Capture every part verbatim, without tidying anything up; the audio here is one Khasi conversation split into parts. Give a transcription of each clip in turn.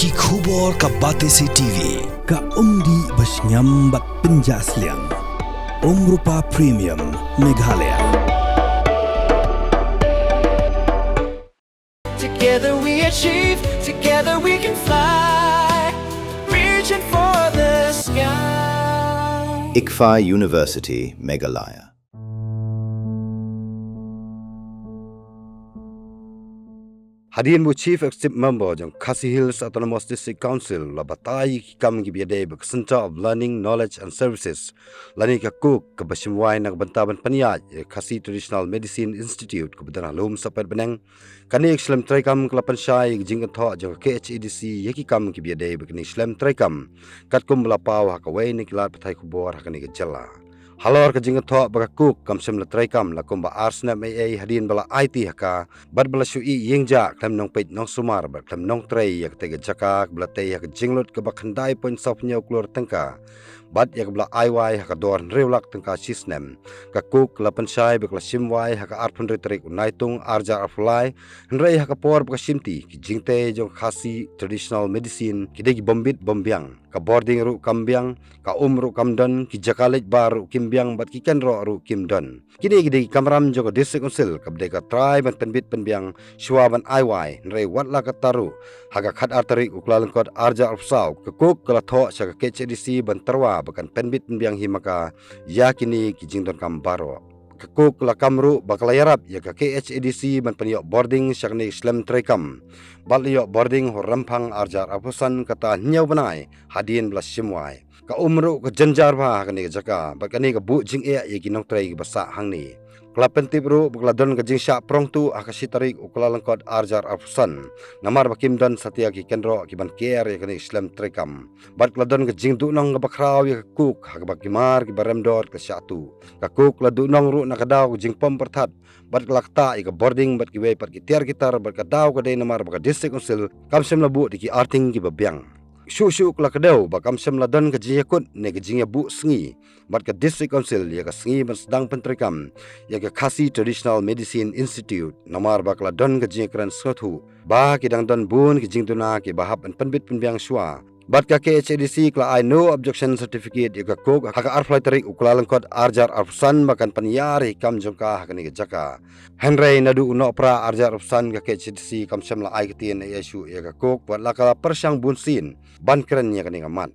Ki khubor ka Batesi T V, ka umdih ba shngiam bad pynjah sliang. Umrupa Premium, Meghalaya. Together we achieve, together we can fly. Reaching for the sky. ICFAI University, Meghalaya. Hadien ba u Chief Executive Member jong Khasi Hills Autonomous District Council la batai ïa ki kam kiba ïadei bad ka Centre of Learning, Knowledge and Services, lane ka KOHK, kaba shim wai na ka bynta ban pynïaid ïa ka Khasi Traditional Medicine Institute kaba don ha Lum Sohpetbneng. Kane ka shlem treikam ka la pynshai ïa ka jingkynthoh jong ka K H A D C ïa ki kam kiba ïadei bad kane ka shlem treikam, katkum ba la paw ha kawei na ki lad pathai khubor ha kane ka jylla. Halor ka jingkynthoh ba ka KOHK kam shym la treikam la kumba ar snem eiei hadien ba la aiti ha ka, bad ba la shu ïeng jah khlem nongpeit nongsumar bad khlem nongtrei ïa katei ka jaka kaba la tei ha ka jinglut kaba khyndai point saw phew hynñiew klur tyngka, bad ïa kaba la ai wai ha ka dor hynriew lak tyngka shi snem. Ka KOHK ka la pynshai ba ka la shim wai ha ka arphew hynriew tarik u Naitung arhajar arphew lai, hynrei ha ka por ba ka shimti, ki jingtei jong ka Khasi Traditional Medicine ki dei ki bym bit bym biang. Ka bording ruh kam biang, ka um ruh kam don, ki jaka leit bar ruh kim biang bad ki kynroh ruh kim don. Kine ki dei ki kamram jong ka District Council kaba dei ka trai ban pynbit pynbiang shuwa ban ai wai, hynrei wat la katta ruh, ha ka khatar tarik u Kyllalyngkot arhajar arphew saw, ka KOHK ka la thoh sha ka K H A D C ban tyrwa ba kan pynbit pynbiang hi ma ka ïa kine ki jingdonkam baroh. Ka KOHK ka la kam ruh ba ka la ïarap ïa ka K H A D C ban pynïoh bording sha kane ka shlem treikam, bad la ïoh bording ha u Rymphang arhajar arphew san, kata hynñiew bnai hadien ba la shim wai. Ka um ruh ka jynjar bha ha kane ka jaka, bad kane ka buh jingeh ïa ki nongtrei kiba sah hangne. Ka la pyntip ruh ba ka la don ka jingshah prong tuh ha ka shi tarik u Kyllalyngkot arhajar arphew san, namar ba kim don satia ki kynroh ki ban ker ïa kane ka shlem treikam. Bad ka la don ka jingduhnong kaba khraw ïa ka KOHK ha kaba ki mar kiba rem dor ki la shah tuh. Ka KOHK ka la duhnong ruh na ka daw ka jingpom pyrthat, bad ka la ktah ïa ka bording bad kiwei pat ki tiar ki tar, bad ka daw ka dei namar ba ka District Council kam shym la buh da ki arting kiba biang. Shuh shuh ka la kdew ba kam shym la don ka jingïakut ne ka jingïabuh sngi bad ka District Council ïa ka sngi ban sdang pyntreikam ïa ka Khasi Traditional Medicine Institute, namar ba ka la don ka jingïakren sngewthuh ba ki dang don bun ki jingduna kiba hap ban pynbit pynbiang shuwa. Bad ka K H A D C ka la ai no objection certificate ïa ka KOHK ha ka arphew lai tarik u Kyllalyngkot arhajar arphew san ba kan pynïar ïa ki kam jong ka ha kane ka jaka. Hynrei naduh u Nohprah arhajar arphew san ka K H A D C kam shym la ai ktien eiei shuh ïa ka KOHK, wat la ka la pyrshang bunsien ban kren ïa kane ka mat.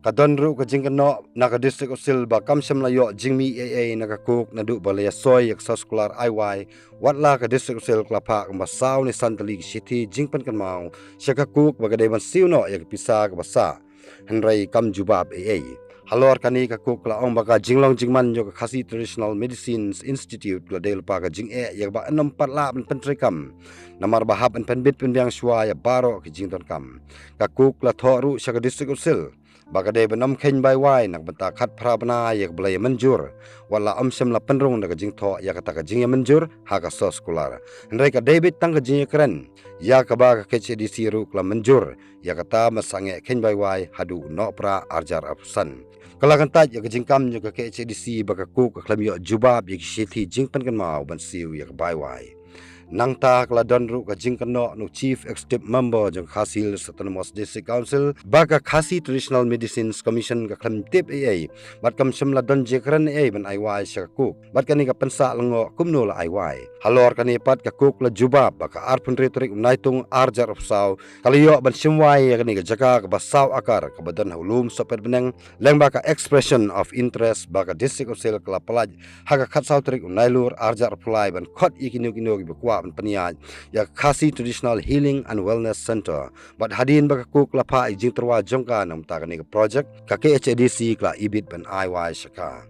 Ka don ruh ka jingkynnoh na ka District Council ba kam shym la ïoh jingmih eiei na ka KOHK naduh ba la ïasoi ïa ka soskular ai wai, wat la ka District Council ka la phah kumba saw ne san tylli ki shithi jingpynkynmaw sha ka KOHK ba ka dei ban siew noh ïa ka pisa kaba sah, hynrei kam jubab eiei. Halor kane ka KOHK ka la ong ba ka jinglong jingman jong ka Khasi Traditional Medicine Institute ka la dei lypa ka jingeh ïa kaba ym pat lah ban pyntreikam, namar ba hap ban pynbit pynbiang shuwa ïa baroh ki jingdonkam. Ka KOHK ka la thoh ruh sha ka District Council ba ka dei ban ym kheiñ bai wai na ka bynta khatphra bnai ïa kaba la ïamynjur, wat la ym shym la pynrung da ka jingthoh ïa kata ka jingïamynjur ha ka soskular. Hynrei ka dei beit tang ka jingïakren ïa kaba ka K H A D C ruh ka la mynjur ïa kata, ban sangeh kheiñ bai wai haduh u Nohprah arhajar arphew san. Ka la kyntait ïa ka jingkam jong ka K H A D C ba ka KOHK ka khlem ïoh jubab ïa ki shithi jingpynkynmaw ban siew ïa ka bai wai. Nangta ka la don ruh ka jingkynnoh na u Chief Executive Member jong ka Khasi Hills Autonomous District Council ba ka Khasi Traditional Medicines Commission ka khlem tip eiei bad kam shym la don jingkren eiei ban ai wai sha ka KOHK, bad kane ka pynsah lyngngoh kumno la ai wai. Halor kane pat ka KOHK ka la jubab ba ka arphew hynriew tarik u Naitung arhajar arphew saw ka la ïoh ban shim wai ïa kane ka jaka kaba saw akar kaba don ha u Lum Sohpetbneng, lyngba ka expression of interest ba ka District Council ka la pyllait ha ka khatsaw tarik u Nailur arhajar arphew lai ban khot ïa kino kino kiba kwah ban pynïaid ïa ka Khasi Traditional Healing and Wellness Centre. Bad hadien ba ka KOHK ka la phah ïa ka jingtyrwa jong ka na ka bynta kane ka project, ka K H A D C ka la ibit ban ai wai sha ka.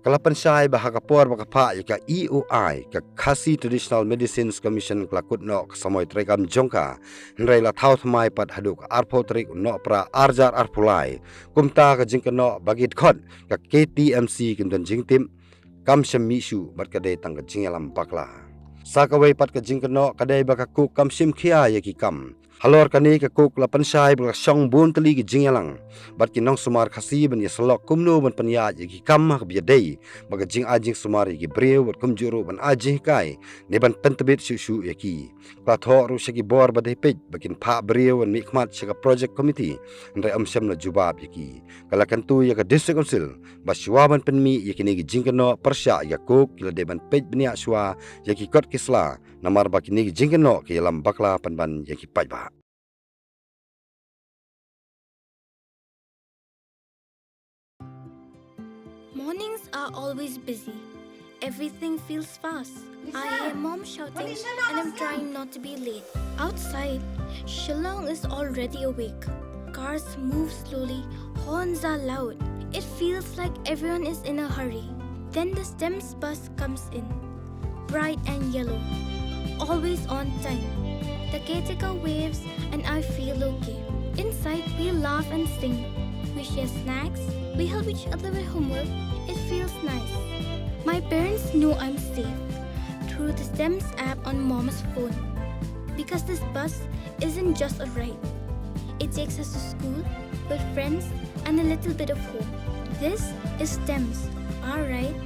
Ka la pynshai ba ha ka por ba ka phah ïa ka E O I, ka Khasi Traditional Medicines Commission ka la kut noh ka samoi treikam jong ka, hynrei la thaw thymmai pat haduh ka arphew tarik u Nohprah arhajar arphew lai. Kumta ka jingkynnoh ba ki dkhot ka K T M C kim don jingtip kam shym mih shuh bad ka dei tang ka jingïalam bakla. Sa kawei pat ka jingkynnoh ka dei ba ka KOHK kam shim khia ïa ki kam Halor kane ka kok la pynshai ba ka shong bun tylli ki jingïalang bad ki nongsumar Khasi ban ïasyllok kumno ban pynïaid ïa ki kam ha kaba ïadei bad ka jingai jingsumar ïa ki briew bad kumjuh ruh ban ai jinghikai ne ban pyntbit shuh shuh ïa ki. Ka la thoh ruh sha ki bor ba dei peit ba kin phah briew ban mihkhmat sha ka project committee, hynrei ym shym la jubab ïa ki. Ka la kyntu ïa ka District Council ba shuwa ban pynmih ïa kine ki jingkynnoh pyrshah ïa ka kok, ki la dei ban peit bniah shuwa ïa ki kot ki sla, namar ba kine ki jingkynnoh ki ïalam bakla pynban ïa ki paidbah. Mornings are always busy. Everything feels fast. I hear mom shouting and I'm trying not to be late. Outside, Shillong is already awake. Cars move slowly, horns are loud. It feels like everyone is in a hurry. Then the STEMS bus comes in, bright and yellow, always on time. The caretaker waves and I feel okay. Inside, we laugh and sing. We share snacks. We help each other with homework. It feels nice. My parents know I'm safe through the STEMS app on mom's phone. Because this bus isn't just a ride. It takes us to school, with friends, and a little bit of home. This is STEMS, our ride,